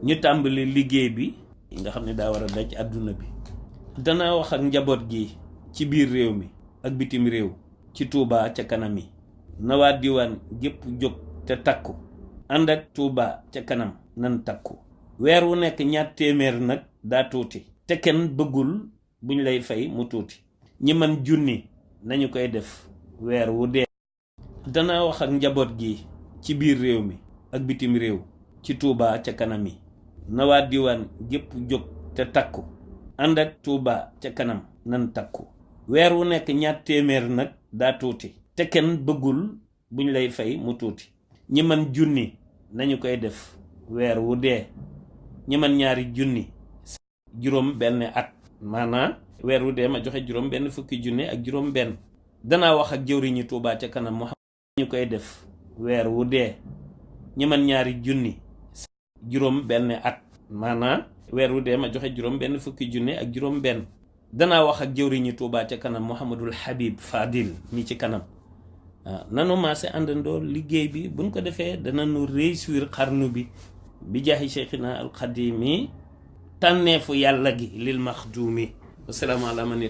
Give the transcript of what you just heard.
ñu tàmbali liggéey bi nga xam ne daa war a daj àdduna bi. danaa wax ak njaboot gi ci biir réew mi ak bitim réew ci Touba ca kanam yi na waa diwaan gépp jóg te takku ànd ak Touba ca kanam nan takku. weer wu nekk 2 téeméer nag daa tuuti te kenn bëggul buñ lay fay mu tuuti. ñi man junni nañu koy def weer wu dee. danaa wax ak njaboot gi ci biir réew mi ak bitim réew ci Touba ca kanam yi na waa diwaan gépp jóg te takku ànd ak Touba ca kanam nan takku. weer wu nekk 2 téeméer nag daa tuuti te kenn bëggul buñ lay fay mu tuuti. ñi man junni nañu koy def weer wu dee. ñi man 2 junni juróom benn at maanaam weer wu dee ma joxe juróom benn fukki junni ak juróom benn. danaa wax ak jëwriñu Touba ca kanam mu xam ñu koy def weer wu dee. ñi man 2 junni juróom benn at maanaam weer wu dee ma joxe juróom benn fukki junni ak juróom benn. danaa wax ak jëwriñu Touba ca kanam Mouhamadul Habib Fadil mi ci kanam. waaw nanu maase àndandoo liggéey bi buñ ko defee danañu réussir xarnu bi jaahi Cheikhina al Xadimi tànneefu yàlla gi lil maxduumi. wassalaamu ala man